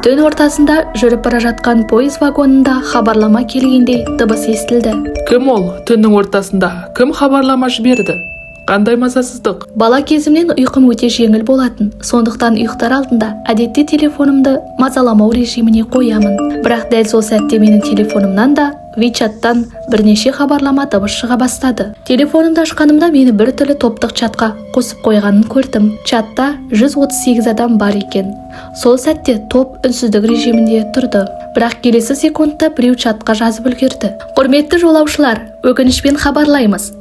Түн ортасында жүріп бара жатқан пойыз вагонында хабарлама келгендей дыбыс естілді. Кім ол түннің ортасында? Кім хабарлама жіберді? Қандай мазасыздық! Бала кезімнен ұйқым өте жеңіл болатын. Сондықтан ұйықтар алдында әдетте телефонымды мазаламау режиміне қоямын. Бірақ дәл сол сәтте менің телефонымнан да WeChat-тан бірнеше хабарлама, дыбыс шыға бастады. Телефонымды ашқанымда, мені біртүрлі топтық чатқа қосып қойғанын көрдім. Чатта 138 адам бар екен. Сол сәтте топ үнсіздік режимінде тұрды. Бірақ келесі секундта біреу чатқа жазып үлгерді: «Құрметті жолаушылар, өкінішпен хабарлаймыз,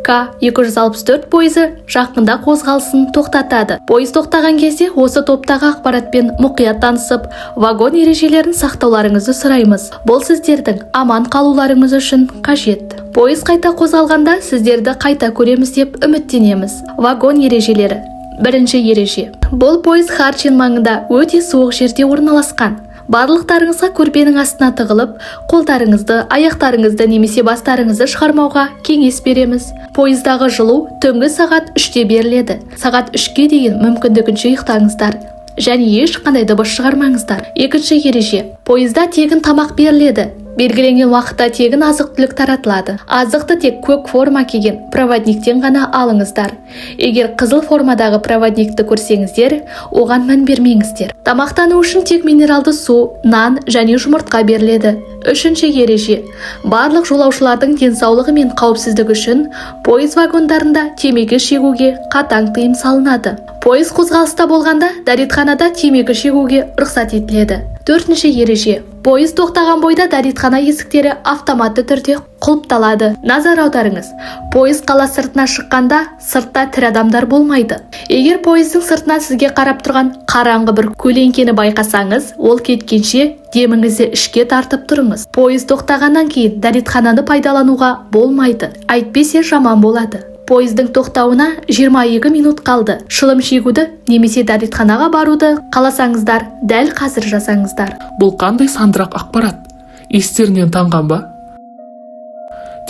К 264 пойызы жақында қозғалысын тоқтатады. Пойыз тоқтаған кезде осы топтағы ақпаратпен мұқият танысып, вагон ережелерін сақтауларыңызды сұраймыз. Бұл сіздердің аман қалуларыңыз үшін қажет. Пойыз қайта қозғалғанда сіздерді қайта көреміз деп үміттенеміз. Вагон ережелері. Бірінші ереже: бұл пойыз Харчин маңында, өте суық жерде орналасқан. Барлықтарыңызға көрпенің астына тығылып, қолдарыңызды, аяқтарыңызды немесе бастарыңызды шығармауға кеңес береміз. Пойыздағы жылу түнгі сағат 3-те беріледі. Сағат 3-ке дейін мүмкіндігінше ұйықтаңыздар және ешқандай дыбыс шығармаңыздар. Екінші ереже: пойызда тегін тамақ беріледі. Белгіленген уақытта тегін азық-түлік таратылады. Азықты тек көк форма киген проводниктен ғана алыңыздар. Егер қызыл формадағы проводникті көрсеңіздер, оған мән бермеңіздер. Тамақтану үшін тек минералды су, нан және жұмыртқа беріледі. Үшінші ереже: барлық жолаушылардың денсаулығы мен қауіпсіздігі үшін пойыз вагондарында темекі шегуге қатаң тыйым салынады. Пойыз қозғалыста болғанда, дәретханада темекі шегуге рұқсат етіледі. Төртінші ереже: пойыз тоқтаған бойда дәретхана есіктері автоматты түрде құлыпталады. Назар аударыңыз, пойыз қала сыртына шыққанда, сыртта тірі адамдар болмайды. Егер пойыздың сыртынан сізге қарап тұрған қараңғы бір көлеңкені байқасаңыз, ол кеткенше деміңізді ішке тартып тұрыңыз. Пойыз тоқтағаннан кейін дәретхананы пайдалануға болмайды, әйтпесе жаман болады. Пойыздың тоқтауына 22 минут қалды. Шылым шегуді немесе дәретханаға баруды қаласаңыздар, дәл қазір жасаңыздар». Бұл қандай сандырақ ақпарат? Естерінен танған ба?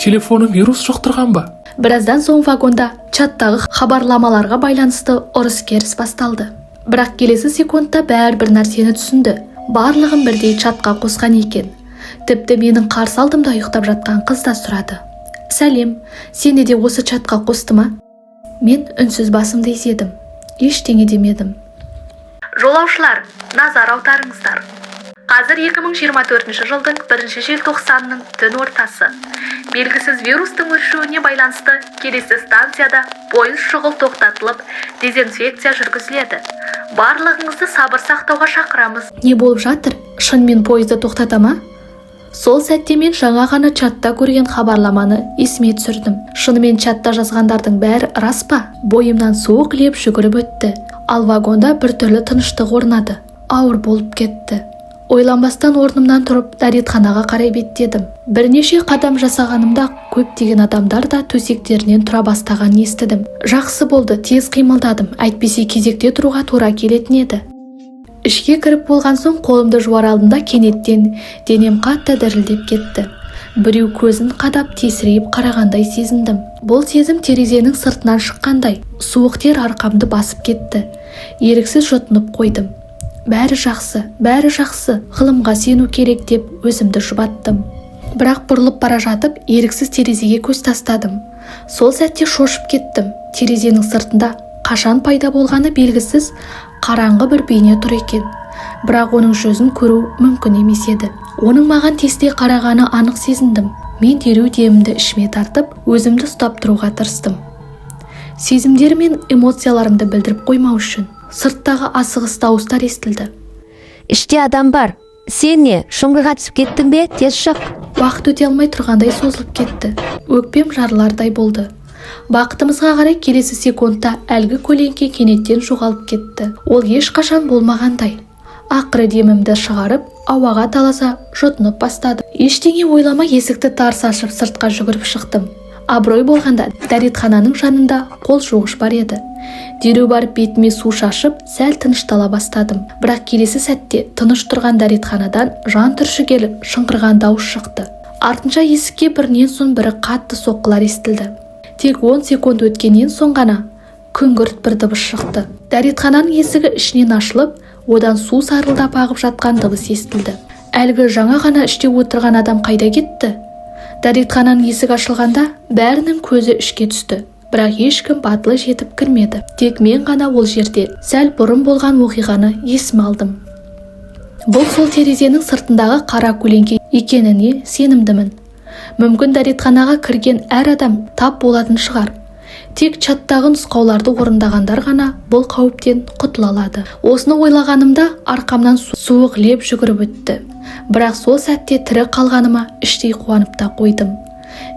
Телефоным вирус жұқтырған ба? Біраздан соң вагонда чаттағы хабарламаларға байланысты ұрыс-керіс басталды. Бірақ келесі секундта бәрі бір нәрсені түсінді: барлығын бірдей чатқа қосқан екен. Тіпті менің қарсы алдымда ұйықтап жатқан қыз да сұрады: «Сәлем, сені де осы чатқа қосты ма?» Мен үнсіз басымды изедім, ештеңе демедім. Жолаушылар, назар аударыңыздар! Қазір 2024 жылдың бірінші желтоқсанының түн ортасы. Белгісіз вирустың өршуіне байланысты келесі станцияда пойыз шұғыл тоқтатылып, дезинфекция жүргізіледі. Барлығыңызды сабыр сақтауға шақырамыз. Не болып жатыр? Шынымен пойызды тоқтата ма? Сол сәтте мен жаңа ғана чатта көрген хабарламаны есіме түсірдім. Шынымен чатта жазғандардың бәрі рас па? Бойымнан суық леп жүгіріп өтті, ал вагонда біртүрлі тыныштық орнады. Ауыр болып кетті. Ойланбастан орнымнан тұрып, дәретханаға қарай беттедім. Бірнеше қадам жасағанымда, көптеген адамдар да төсектерінен тұра бастағанын естідім. Жақсы болды, тез қимылдадым, әйтпесе кезекте тұруға тура келетін еді. Ішке кіріп болған соң, қолымды жуар алдында кенеттен денем қатты дірілдеп кетті. Біреу көзін қадап, тесірейіп қарағандай сезіндім. Бұл сезім терезенің сыртынан шыққандай. Суық тер арқамды басып кетті. Еріксіз жұтынып қойдым. Бәрі жақсы, бәрі жақсы, ғылымға сену керек деп өзімді жұбаттым. Бірақ бұрылып бара жатып, еріксіз терезеге көз тастадым. Сол сәтте шошып кеттім: терезенің сыртында қашан пайда болғаны белгісіз қараңғы бір бейне тұр екен. Бірақ оның жүзін көру мүмкін емес еді. Оның маған тесіле қарағаны анық сезіндім. Мен дереу демімді ішіме тартып, өзімді ұстап тұруға тырыстым, сезімдер мен эмоцияларымды білдіріп қоймау үшін. Сырттағы асығыс дауыстар естілді. Іште адам бар. Сен не, шұңқырға түсіп кеттің бе? Тез шық. Уақыт өте алмай тұрғандай созылып кетті. Өкпем жарылардай болды. Бақытымызға қарай, келесі секундта әлгі көлеңке кенеттен жоғалып кетті. Ол ешқашан болмағандай. Ақыры демімді шығарып, ауаға таласа жұтынып бастадым. Ештеңе ойламай, есікті тарс ашып, сыртқа жүгіріп шықтым. Абырой болғанда, дәретхананың жанында қол жуғыш бар еді. Дереу барып, бетіме су шашып, сәл тыныштала бастадым. Бірақ келесі сәтте тыныш тұрған дәретханадан жан түршігерлік шыңғырған дауыс шықты. Артынша есікке бірінен соң бірі қатты соққылар естілді. Тек 10 секунд өткеннен соң ғана күңгірт бір дыбыс шықты. Дәретхананың есігі ішінен ашылып, Одан су сарылдап ағып жатқан дыбыс естілді. Әлгі жаңа ғана іште отырған адам қайда кетті? Дәретхананың есігі ашылғанда, бәрінің көзі ішке түсті, бірақ ешкім батылы жетіп кірмеді. Тек мен ғана ол жерде сәл бұрын болған оқиғаны есіме алдым. Бұл сол терезенің сыртындағы қара көлеңке екеніне сенімдімін. Мүмкін, дәретханаға кірген әр адам тап болатын шығар. Тек чаттағы нұсқауларды орындағандар ғана бұл қауіптен құтыла алады. Осыны ойлағанымда, арқамнан суық леп жүгіріп өтті. Бірақ сол сәтте тірі қалғаныма іштей қуанып та қойдым.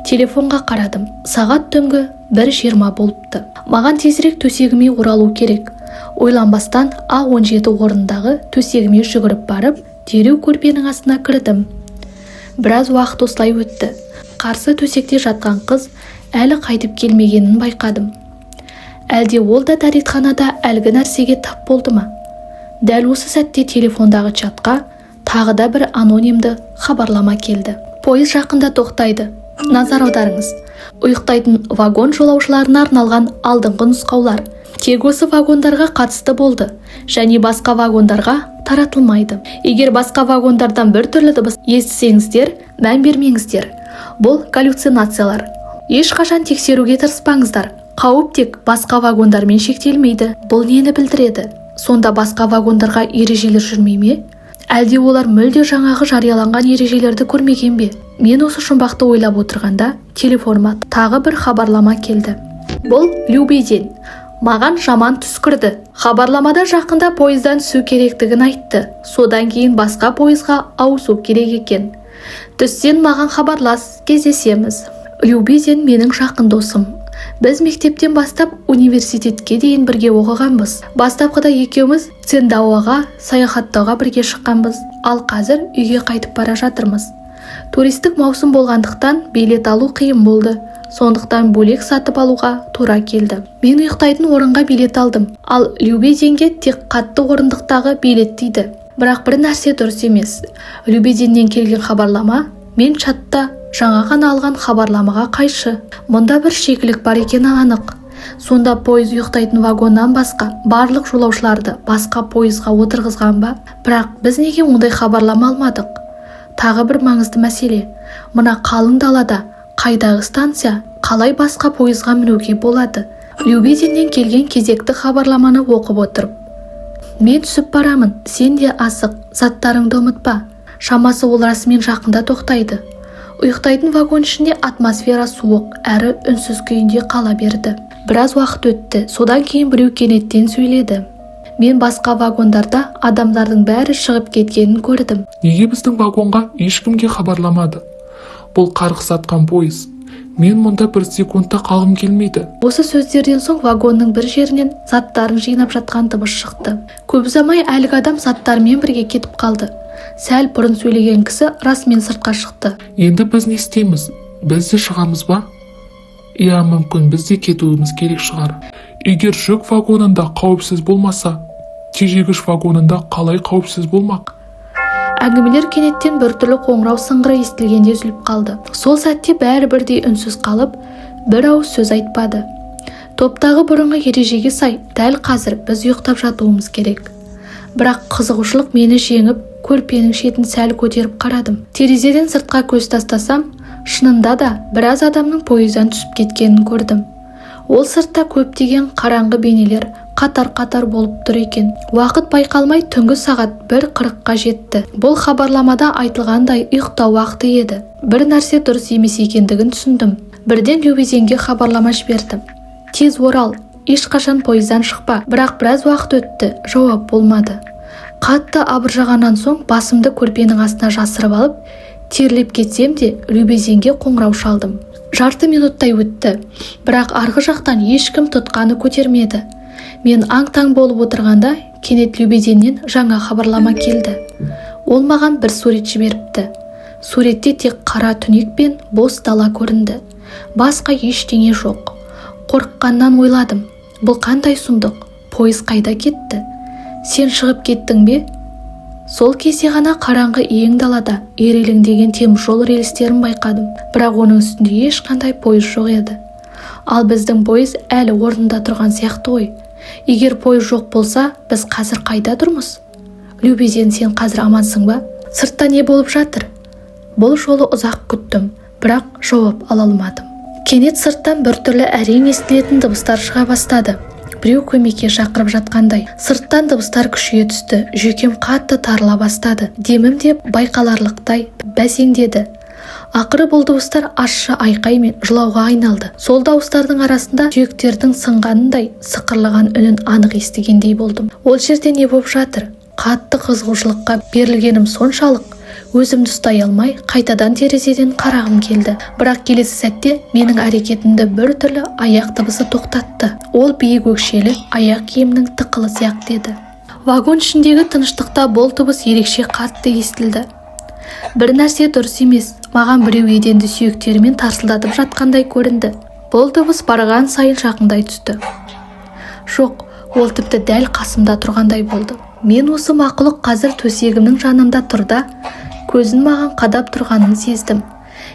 Телефонға қарадым. Сағат түнгі 1:20 болыпты. Маған тезірек төсегіме оралу керек. Ойланбастан А17 орнындағы төсегіме жүгіріп барып, дереу көрпенің астына кірдім. Біраз уақыт осылай өтті. Қарсы төсекте жатқан қыз әлі қайтып келмегенін байқадым. Әлде ол да дәретханада әлгі нәрсеге тап болды ма? Дәл осы сәтте телефондағы чатқа тағы да бір анонимді хабарлама келді: «Пойыз жақында тоқтайды. Назар аударыңыз: ұйықтайтын вагон жолаушыларына арналған алдыңғы нұсқаулар тек осы вагондарға қатысты болды және басқа вагондарға таратылмайды. Егер басқа вагондардан біртүрлі дыбыс естісеңіздер, мән бермеңіздер. Бұл галлюцинациялар. Ешқашан тексеруге тырыспаңыздар. Қауіп тек басқа вагондармен шектелмейді». Бұл нені білдіреді? Сонда басқа вагондарға ережелер жүрмей ме? Әлде олар мүлде жаңағы жарияланған ережелерді көрмеген бе? Мен осы жұмбақты ойлап отырғанда, телефоныма тағы бір хабарлама келді. Бұл Любиден. Маған жаман түс кірді. Хабарламада жақында пойыздан түсу керектігін айтты. Содан кейін басқа пойызға ауысу керек екен. Түссең, маған хабарлас, кездесеміз. Любиден менің жақын досым. Біз мектептен бастап университетке дейін бірге оқығанбыз. Бастапқыда екеуміз Циндаоға саяхаттауға бірге шыққанбыз. Ал қазір үйге қайтып бара жатырмыз. Туристік маусым болғандықтан, билет алу қиын болды. Сондықтан бөлек сатып алуға тура келді. Мен ұйықтайтын орынға билет алдым, ал Любеденге тек қатты орындықтағы билет тиді. Бірақ бір нәрсе дұрыс емес. Любеденнен келген хабарлама мен чатта жаңа ғана алған хабарламаға қайшы. Мұнда бір шикілік бар екені анық. Сонда пойыз ұйықтайтын вагоннан басқа барлық жолаушыларды басқа пойызға отырғызған ба? Бірақ біз неге ондай хабарлама алмадық? Тағы бір маңызды мәселе: мына қалың далада қайдағы станция? Қалай басқа пойызға мінуге болады? Любеденнен келген кезекті хабарламаны оқып отырып: «Мен түсіп барамын, сен де асық, заттарыңды ұмытпа». Шамасы, ол расымен жақында тоқтайды. Ұйықтайтын вагон ішінде атмосфера суық әрі үнсіз күйінде қала берді. Біраз уақыт өтті. Содан кейін біреу кенеттен сөйледі. Мен басқа вагондарда адамдардың бәрі шығып кеткенін көрдім. Неге біздің вагонға ешкімге хабарламады? Бұл қарғыс атқан пойыз. Мен мұнда бір секунд та қалғым келмейді. Осы сөздерден соң вагонның бір жерінен заттарын жинап жатқан дыбыс шықты. Көп ұзамай әлгі адам заттарымен бірге кетіп қалды. Сәл бұрын сөйлеген кісі расымен сыртқа шықты. Енді біз не істейміз? Біз де шығамыз ба? Иә, мүмкін, біз де кетуіміз керек шығар. Егер жүк вагонында қауіпсіз болмаса, тежегіш вагонында қалай қауіпсіз болмақ? Әңгімелер кенеттен біртүрлі қоңырау сыңғыры естілгенде үзіліп қалды. Сол сәтте бәрі бірдей үнсіз қалып, бір ауыз сөз айтпады. Топтағы бұрынғы ережеге сай, дәл қазір біз ұйықтап жатуымыз керек. Бірақ қызығушылық мені жеңіп, көрпенің шетін сәл көтеріп қарадым. Терезеден сыртқа көз тастасам, шынында да біраз адамның пойыздан түсіп кеткенін көрдім. Ол сыртта көптеген қараңғы бейнелер қатар-қатар болып тұр екен. Уақыт байқалмай түнгі сағат 1:40-қа жетті. Бұл хабарламада айтылғандай ұйықтау уақыты еді. Бір нәрсе дұрыс емес екендігін түсіндім. Бірден Любезенге хабарлама жібердім: «Тез орал, ешқашан пойыздан шықпа». Бірақ біраз уақыт өтті, жауап болмады. Қатты абыржығаннан соң басымды көрпенің астына жасырып алып, терлеп кетсем де, Любезенге қоңырау шалдым. Жарты минуттай өтті, бірақ арғы жақтан ешкім тұтқаны көтермеді. Мен аң-таң болып отырғанда, кенет Любезеннен жаңа хабарлама келді. Ол маған бір сурет жіберіпті. Суретте тек қара түнек пен бос дала көрінді, басқа ештеңе жоқ. Қорыққаннан ойладым: бұл қандай сұмдық? Пойыз қайда кетті? Сен шығып кеттің бе? Сол кезде ғана қараңғы иен далада ирелеңдеген теміржол рельстерін байқадым. Бірақ оның үстінде ешқандай пойыз жоқ еді. Ал біздің пойыз әлі орнында тұрған сияқты ғой. Егер пойыз жоқ болса, біз қазір қайда тұрмыз? Любизен, сен қазір амансың ба? Сыртта не болып жатыр? Бұл жолы ұзақ күттім, бірақ жауап ала алмадым. Кенет сырттан біртүрлі, әрең естілетін дыбыстар шыға бастады. Біреу көмекке шақырып жатқандай. Сырттан дыбыстар күшейе түсті. Жүйкем қатты тарыла бастады, демім де байқаларлықтай бәсеңдеді. Ақыры бұл дыбыстар ащы айқай мен жылауға айналды. Сол дауыстардың арасында сүйектердің сынғанындай сықырлаған үнін анық естігендей болдым. Ол жерде не болып жатыр? Қатты қызығушылыққа берілгенім соншалық, өзімді ұстай алмай, қайтадан терезеден қарағым келді. Бірақ келесі сәтте менің әрекетімді бір түрлі аяқ дыбысы тоқтатты. Ол биік өкшелі аяқ киімнің тықылы сияқты еді. Вагон ішіндегі тыныштықта бұл дыбыс ерекше қатты естілді. Бір нәрсе дұрыс емес. Маған біреу еденді сүйектерімен тарсылдатып жатқандай көрінді. Бұл дыбыс барған сайын жақындай түсті. Жоқ, ол тіпті дәл қасымда тұрғандай болды. Мен осы мақұлық қазір төсегімнің жанында тұр да, көзін маған қадап тұрғанын сездім.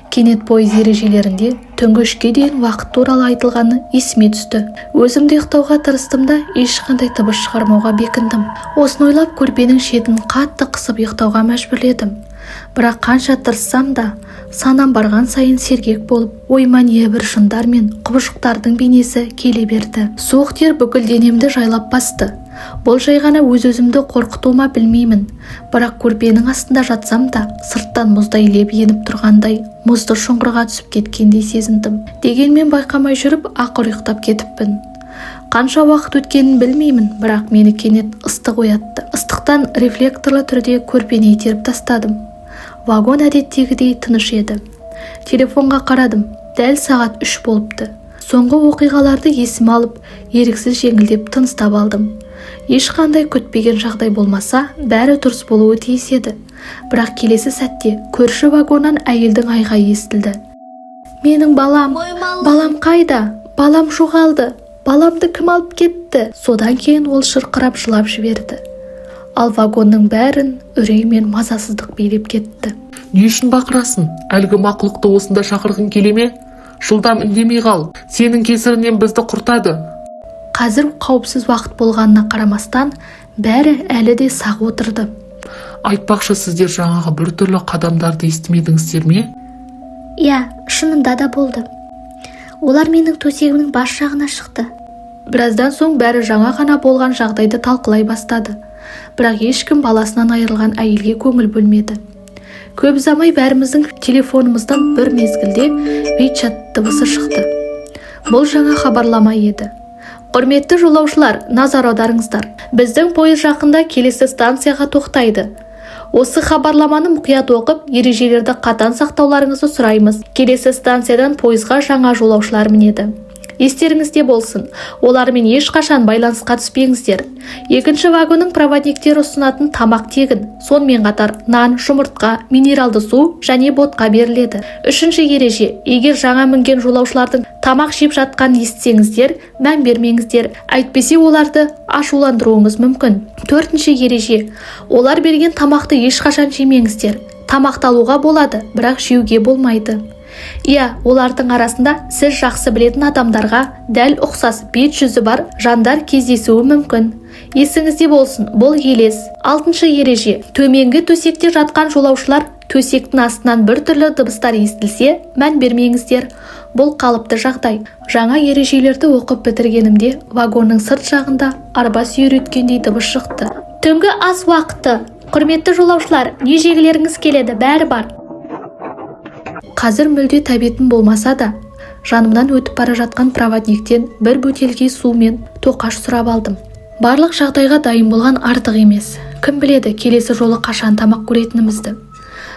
Кенет пойыз ережелерінде түнгі 3-ке дейін уақыт туралы айтылғаны есіме түсті. Өзімді ұйықтауға тырыстым да, ешқандай дыбыс шығармауға бекіндім. Осыны ойлап, көрпенің шетін қатты қысып ұйықтауға мәжбүрледім. Бірақ қанша тырыссам да, санам барған сайын сергек болып, ойыма небір жындар мен құбыжықтардың бейнесі келе берді. Суық тер бүкіл денемді жайлап басты. Бұл жай ғана өз-өзімді қорқыту ма, білмеймін, бірақ көрпенің астында жатсам да, сырттан мұздай леп еніп тұрғандай, мұзды шұңқырға түсіп кеткендей сезіндім. Дегенмен байқамай жүріп ақыры ұйықтап кетіппін. Қанша уақыт өткенін білмеймін, бірақ мені кенет ыстық оятты. Ыстықтан рефлекторлы түрде көрпені итеріп тастадым. Вагон әдеттегідей тыныш еді. Телефонға қарадым. Дәл сағат 3 болыпты. Соңғы оқиғаларды есіме алып, еріксіз жеңілдеп тыныстап алдым. Ешқандай күтпеген жағдай болмаса, бәрі дұрыс болуы тиіс еді. Бірақ келесі сәтте көрші вагоннан әйелдің айғайы естілді: «Менің балам! Балам қайда? Балам жоғалды! Баламды кім алып кетті?» Содан кейін ол шырқырап жылап жіберді. Ал вагонның бәрін үрей мен мазасыздық билеп кетті. Не үшін бақырасың? Әлгі мақұлықты осында шақырғың келе ме? Жылдам, үндемей қал. Сенің кесірінен бізді құртады. Қазір қауіпсіз уақыт болғанына қарамастан, бәрі әлі де сақ отырды. Айтпақшы, сіздер жаңағы біртүрлі қадамдарды естімедіңіздер ме? Иә, шынында да болды. Олар менің төсегімнің бас жағына шықты. Біраздан соң бәрі жаңа ғана болған жағдайды талқылай бастады. Бірақ ешкім баласынан айырылған әйелге көңіл бөлмеді. Көп ұзамай бәріміздің телефонымыздан бір мезгілде WeChat дыбысы шықты. Бұл жаңа хабарлама еді: «Құрметті жолаушылар, назар аударыңыздар! Біздің пойыз жақында келесі станцияға тоқтайды. Осы хабарламаны мұқият оқып, ережелерді қатаң сақтауларыңызды сұраймыз. Келесі станциядан пойызға жаңа жолаушылар мінеді. Естеріңізде болсын, олармен ешқашан байланысқа түспеңіздер. Екінші вагонның проводниктері ұсынатын тамақ тегін. Сонымен қатар нан, жұмыртқа, минералды су және ботқа беріледі. Үшінші ереже: егер жаңа мінген жолаушылардың тамақ жеп жатқанын естісеңіздер, мән бермеңіздер, әйтпесе оларды ашуландыруыңыз мүмкін. Төртінші ереже: олар берген тамақты ешқашан жемеңіздер. Тамақты алуға болады, бірақ жеуге болмайды. Иә, олардың арасында сіз жақсы білетін адамдарға дәл ұқсас бет жүзі бар жандар кездесуі мүмкін. Есіңізде болсын, бұл елес. Алтыншы ереже: төменгі төсекте жатқан жолаушылар төсектің астынан біртүрлі дыбыстар естілсе, мән бермеңіздер. Бұл қалыпты жағдай». Жаңа ережелерді оқып бітіргенімде, вагонның сырт жағында арба сүйреткендей дыбыс шықты. Түнгі ас уақыты. Құрметті жолаушылар, не жегілеріңіз келеді? Бәрі бар. Қазір мүлде тәбетім болмаса да, жанымнан өтіп бара жатқан проводниктен бір бөтелке су мен тоқаш сұрап алдым. Барлық жағдайға дайын болған артық емес. Кім біледі, келесі жолы қашан тамақ көретінімізді.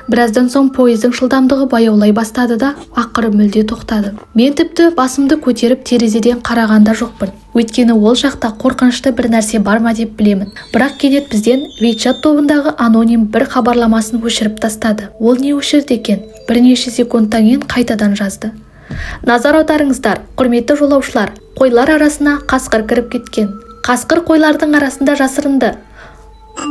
Біраздан соң пойыздың жылдамдығы баяулай бастады да, ақыры мүлде тоқтады. Мен тіпті басымды көтеріп терезеден қараған да жоқпын, өйткені ол жақта қорқынышты бір нәрсе бар ма деп білемін. Бірақ кенет бізден WeChat тобындағы аноним бір хабарламасын өшіріп тастады. Ол не өшірді екен? Бірнеше секундтан кейін қайтадан жазды: «Назар аударыңыздар, құрметті жолаушылар! Қойлар арасына қасқыр кіріп кеткен. Қасқыр қойлардың арасында жасырынды».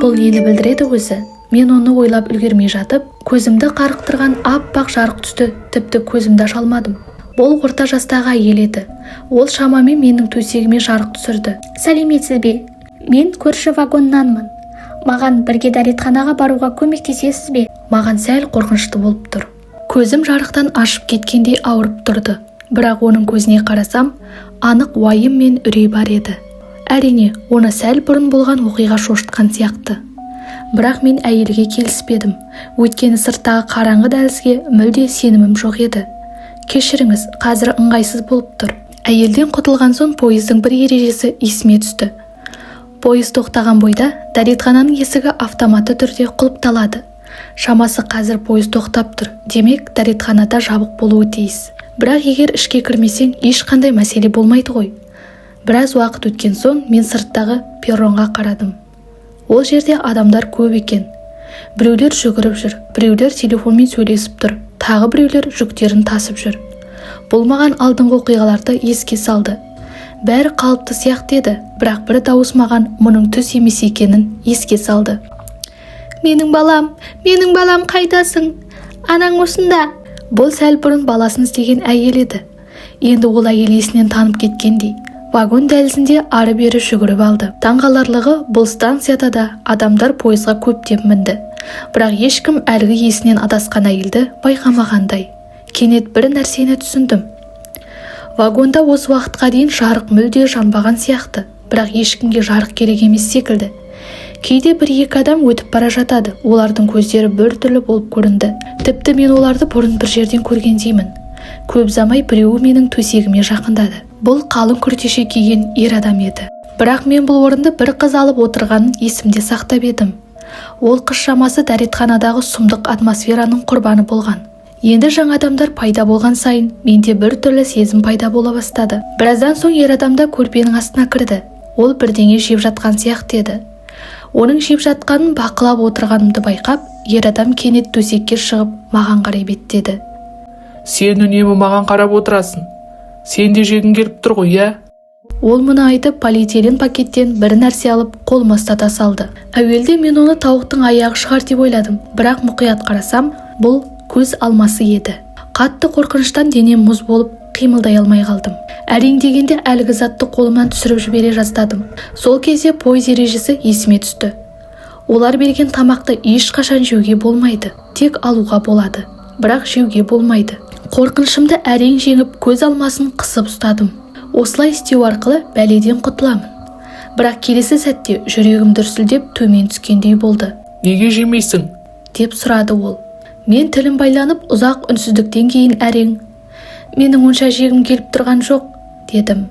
Бұл нені білдіреді өзі? Мен оны ойлап үлгермей жатып, көзімді қарықтырған аппақ жарық түсті. Тіпті көзімді аша алмадым. Бұл орта жастағы әйел еді. Ол шамамен менің төсегіме жарық түсірді. Сәлеметсіз бе? Мен көрші вагоннанмын. Маған бірге дәретханаға баруға көмектесесіз бе? Маған сәл қорқынышты болып тұр. Көзім жарықтан ашып кеткендей ауырып тұрды. Бірақ оның көзіне қарасам, анық уайым мен үрей бар еді. Әрине, оны сәл бұрын болған оқиға шошытқан сияқты. Бірақ мен әйелге келіспедім. Өйткені сырттағы қараңғы дәлізге мүлде сенімім жоқ еді. Кешіріңіз, қазір ыңғайсыз болып тұр. Әйелден құтылған соң пойыздың бір ережесі есіме түсті. Пойыз тоқтаған бойда дәретхананың есігі автоматты түрде құлыпталады. Шамасы, қазір пойыз тоқтап тұр. Демек, дәретханада жабық болуы тиіс. Бірақ егер ішке кірмесең, ешқандай мәселе болмайды ғой. Біраз уақыт өткен соң мен сырттағы перронға қарадым. Ол жерде адамдар көп екен. Біреулер жүгіріп жүр, біреулер телефонмен сөйлесіп тұр, тағы біреулер жүктерін тасып жүр. Бұл маған алдыңғы оқиғаларды еске салды. Бәрі қалыпты сияқты еді, бірақ бір дауыс маған мұның түс емес екенін еске салды. Менің балам, менің балам, қайдасың? Анаң осында. Бұл сәл бұрын баласын іздеген әйел еді. Енді ол әйел есінен танып кеткендей, вагон дәлізінде ары-бері жүгіріп алды. Таңғаларлығы, бұл станцияда да адамдар пойызға көптеп мінді. Бірақ ешкім әлгі есінен адасқан әйелді байқамағандай. Кенет бір нәрсені түсіндім. Вагонда осы уақытқа дейін жарық мүлде жанбаған сияқты, бірақ ешкімге жарық керек емес секілді. Кейде бір-екі адам өтіп бара жатады, олардың көздері біртүрлі болып көрінді. Тіпті мен оларды бұрын бір жерден көргендеймін. Көп ұзамай біреуі менің төсегіме жақындады. Бұл қалың күртеше киген ер адам еді. Бірақ мен бұл орынды бір қыз алып отырғанын есімде сақтап едім. Ол қыз шамасы дәретханадағы сұмдық атмосфераның құрбаны болған. Енді жаңа адамдар пайда болған сайын менде бір түрлі сезім пайда бола бастады. Біраздан соң ер адам да көрпенің астына кірді. Ол бірдеңе жеп жатқан сияқты еді. Оның жеп жатқанын бақылап отырғанымды байқап, ер адам кенет төсекке шығып, маған қарай беттеді. Сен үнемі маған қарап отырасың. Сен де жегің келіп тұр ғой, иә? Ол мұны айтып, полиэтилен пакеттен бір нәрсе алып, қолыма ұстата салды. Әуелде мен оны тауықтың аяғы шығар деп ойладым, бірақ мұқият қарасам, бұл көз алмасы еді. Қатты қорқыныштан денем мұз болып, қимылдай алмай қалдым. Әрең дегенде әлгі затты қолымнан түсіріп жібере жаздадым. Сол кезде пойыз ережесі есіме түсті. Олар берген тамақты ешқашан жеуге болмайды, тек алуға болады, бірақ жеуге болмайды. Қорқынышымды әрең жеңіп, көз алмасын қысып ұстадым. Осылай істеу арқылы бәледен құтыламын. Бірақ келесі сәтте жүрегім дүрсілдеп, төмен түскендей болды. Неге жемейсің? Деп сұрады ол. Мен тілім байланып, ұзақ үнсіздіктен кейін әрең: «Менің онша жегім келіп тұрған жоқ», – дедім.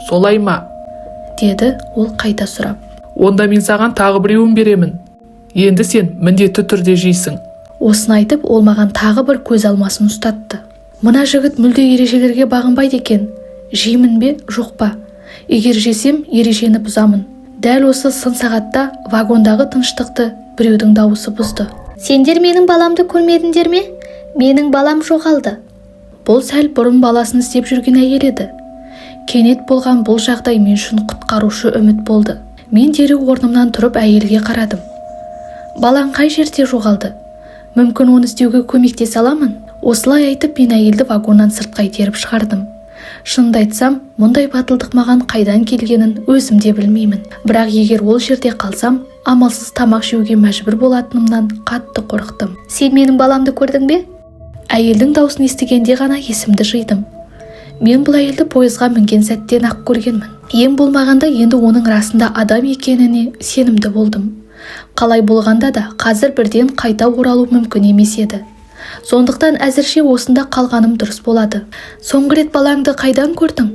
Солай ма? Деді ол қайта сұрап. Онда мен саған тағы біреуін беремін. Енді сен міндетті түрде жейсің. Осыны айтып, ол маған тағы бір көз алмасын ұстатты. Мына жігіт мүлде ережелерге бағынбайды екен. Жеймін бе, жоқ па? Егер жесем, ережені бұзамын. Дәл осы сын сағатта вагондағы тыныштықты біреудің дауысы бұзды. Сендер менің баламды көрмедіңдер ме? Менің балам жоғалды. Бұл сәл бұрын баласын іздеп жүрген әйел еді. Кенет болған бұл жағдай мен үшін құтқарушы үміт болды. Мен дереу орнымнан тұрып, әйелге қарадым. Балаң қай жерде жоғалды? Мүмкін, оны іздеуге көмектесе аламын. Осылай айтып, мен әйелді вагоннан сыртқа итеріп шығардым. Шынымды айтсам, мұндай батылдық маған қайдан келгенін өзім де білмеймін. Бірақ егер ол жерде қалсам, амалсыз тамақ жеуге мәжбүр болатынымнан қатты қорықтым. Сен менің баламды көрдің бе? Әйелдің даусын естігенде ғана есімді жидым. Мен бұл әйелді пойызға мінген сәттен ақ көргенмін. Ең болмағанда енді оның расында адам екеніне сенімді болдым. Қалай болғанда да, қазір бірден қайта оралу мүмкін емес еді. Сондықтан әзірше осында қалғаным дұрыс болады. Соңғы рет балаңды қайдан көрдің?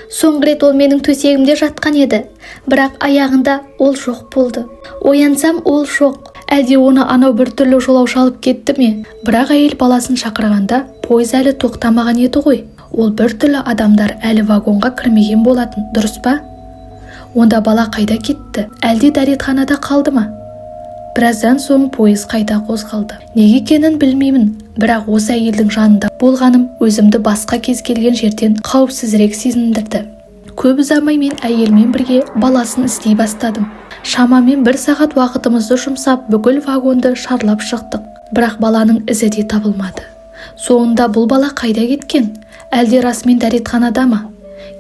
Соңғы рет ол менің төсегімде жатқан еді, бірақ аяғында ол жоқ болды. Оянсам, ол жоқ. Әлде оны анау біртүрлі жолаушы алып кетті ме? Бірақ әйел баласын шақырғанда пойыз әлі тоқтамаған еді ғой. Ол біртүрлі адамдар әлі вагонға кірмеген болатын, дұрыс па? Онда бала қайда кетті? Әлде дәретханада қалды ма? Біраздан соң пойыз қайта қозғалды. Неге екенін білмеймін, бірақ осы әйелдің жанында болғаным өзімді басқа кез келген жерден қауіпсізірек сезіндірді. Көп ұзамай мен әйелмен бірге баласын іздей бастадым. Шамамен бір сағат уақытымызды жұмсап, бүкіл вагонды шарлап шықтық, бірақ баланың ізі де табылмады. Соңында бұл бала қайда кеткен? Әлде расымен дәретханада ма?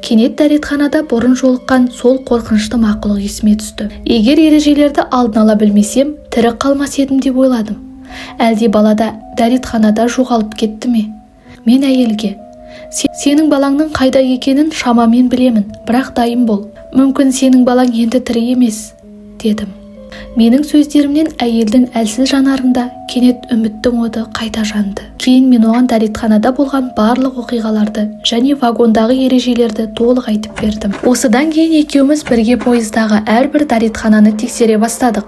Кенет дәретханада бұрын жолыққан сол қорқынышты мақұлық есіме түсті. Егер ережелерді алдын ала білмесем, тірі қалмас едім деп ойладым. Әлде бала да дәретханада жоғалып кетті ме? Мен әйелге: «Сенің балаңның қайда екенін шамамен білемін, бірақ дайын бол. Мүмкін, сенің балаң енді тірі емес», – дедім. Менің сөздерімнен әйелдің әлсіз жанарында кенет үміттің оты қайта жанды. Кейін мен оған дәретханада болған барлық оқиғаларды және вагондағы ережелерді толық айтып бердім. Осыдан кейін екеуміз бірге пойыздағы әрбір дәретхананы тексере бастадық.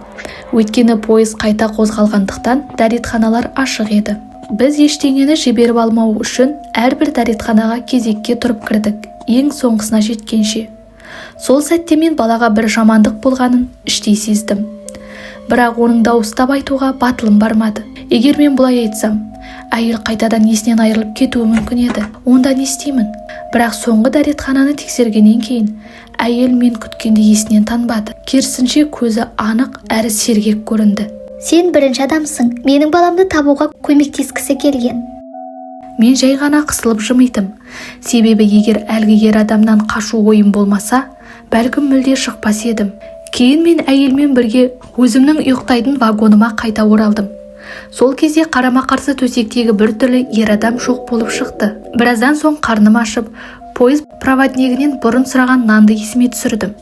Өйткені пойыз қайта қозғалғандықтан, дәретханалар ашық еді. Біз ештеңені жіберіп алмау үшін әрбір дәретханаға кезекке тұрып кірдік, ең соңғысына жеткенше. Сол сәтте мен балаға бір жамандық болғанын іштей сездім, бірақ оның дауыстап айтуға батылым бармады. Егер мен бұлай айтсам, әйел қайтадан есінен айырылып кетуі мүмкін еді. Онда не істеймін? Бірақ соңғы дәретхананы тексергеннен кейін әйел мен күткендей есінен танбады. Керісінше, көзі анық әрі сергек көрінді. Сен бірінші адамсың менің баламды табуға көмектескісі келген. Мен жай ғана қысылып жымидым, себебі егер әлгі ер адамнан қашу ойым болмаса, бәлкім, мүлде шықпас едім. Кейін мен әйелмен бірге өзімнің ұйықтайтын вагоныма қайта оралдым. Сол кезде қарама-қарсы төсектегі бір түрлі ер адам жоқ болып шықты. Біраздан соң қарным ашып, пойыз проводнигінен бұрын сұраған нанды есіме түсірдім.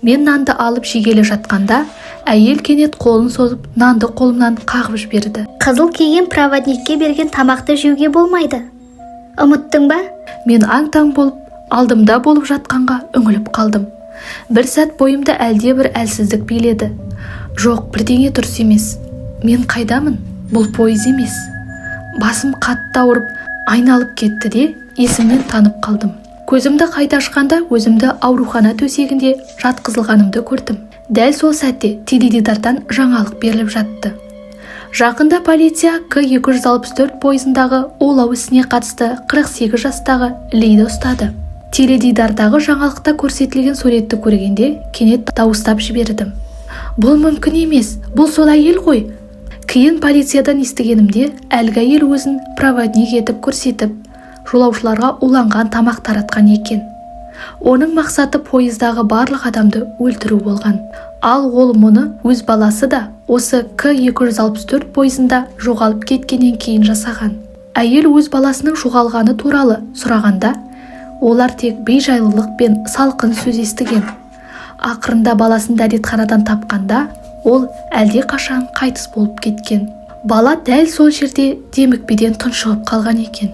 Мен нанды алып жегелі жатқанда, әйел кенет қолын созып, нанды қолымнан қағып жіберді. Қызыл киген проводникке берген тамақты жеуге болмайды, ұмыттың ба? Мен аң-таң болып, алдымда болып жатқанға үңіліп қалдым. Бір сәт бойымды әлде бір әлсіздік биледі. Жоқ, бірдеңе дұрыс емес. Мен қайдамын? Бұл пойыз емес. Басым қатты ауырып, айналып кетті де, есімнен танып қалдым. Көзімді қайта ашқанда, өзімді аурухана төсегінде жатқызылғанымды көрдім. Дәл сол сәтте теледидардан жаңалық беріліп жатты. Жақында полиция К 264 пойызындағы улау ісіне қатысты 48 жастағы Лиді ұстады. Теледидардағы жаңалықта көрсетілген суретті көргенде, кенет дауыстап жібердім: «Бұл мүмкін емес, бұл сол әйел ғой!» Кейін полициядан естігенімде, әлгі әйел өзін проводник етіп көрсетіп, жолаушыларға уланған тамақ таратқан екен. Оның мақсаты пойыздағы барлық адамды өлтіру болған. Ал ол мұны өз баласы да осы К 264 пойызында жоғалып кеткеннен кейін жасаған. Әйел өз баласының жоғалғаны туралы сұрағанда, олар тек бейжайлылық пен салқын сөз естіген. Ақырында баласын дәретханадан тапқанда, ол әлдеқашан қайтыс болып кеткен. Бала дәл сол жерде демікпеден тұншығып қалған екен.